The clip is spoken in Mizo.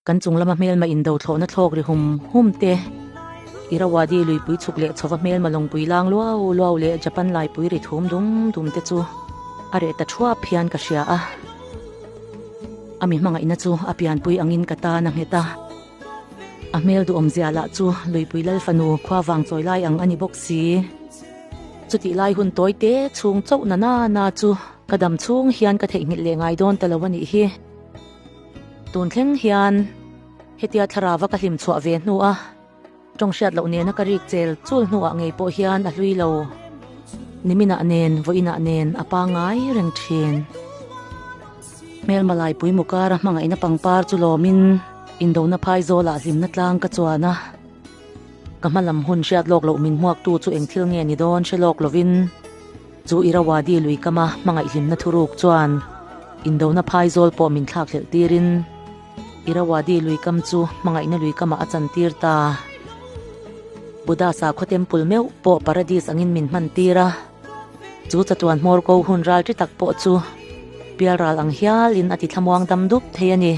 Kan chung lama hmelma indo thlawhna thlawk ri hum hum te, Irrawaddy luipui chhuk leh chhova hmelma lawngpui lang luau luau leh Japan laipui ri thum dum dum te chu a reh ta thuap hian ka hria a. A mi hmangaihna chu a pianpui angin ka tan a nghet a. A hmel duhawmzia lah chu luipui lal fanu khua vang chawi lai ang a ni bawk si. Chutih lai hun tawi te chhung chauh na na na chu ka dam chhung hian ka theihnghilh leh ngai dawn ta lo a nih hi. Tun thleng hian hetia thlarava ka hlim chhuah ve hnu a, tawng hriat loh nena ka rik chel chul hnuah ngei pawh hian a hlui lo. Niminah nen, vawiinah nen a pangngai reng thin. Hmelma laipui mukara hmangaihna pangpar chu lawmin indona phai zawlah hlimna tlang ka chuan a. Ka hmalam hun hriat lawk loh min hmuaktu chu eng thil nge ni dawn hre lawk lovin chu Irrawaddy lui kama hmangaih hlimna thuruk chuan indona phai zawl pawh min thlak hlelh tirin Irrawaddy lui kam chu hmangaihna lui kamah a chantir ta. Buddha sakhaw temple meuh pawh paradis angin min hman tir a, chu chatuan hmawr ko hun ral ri tak pawh chu pialral ang hialin a ti thlamuang dam dup thei a ni.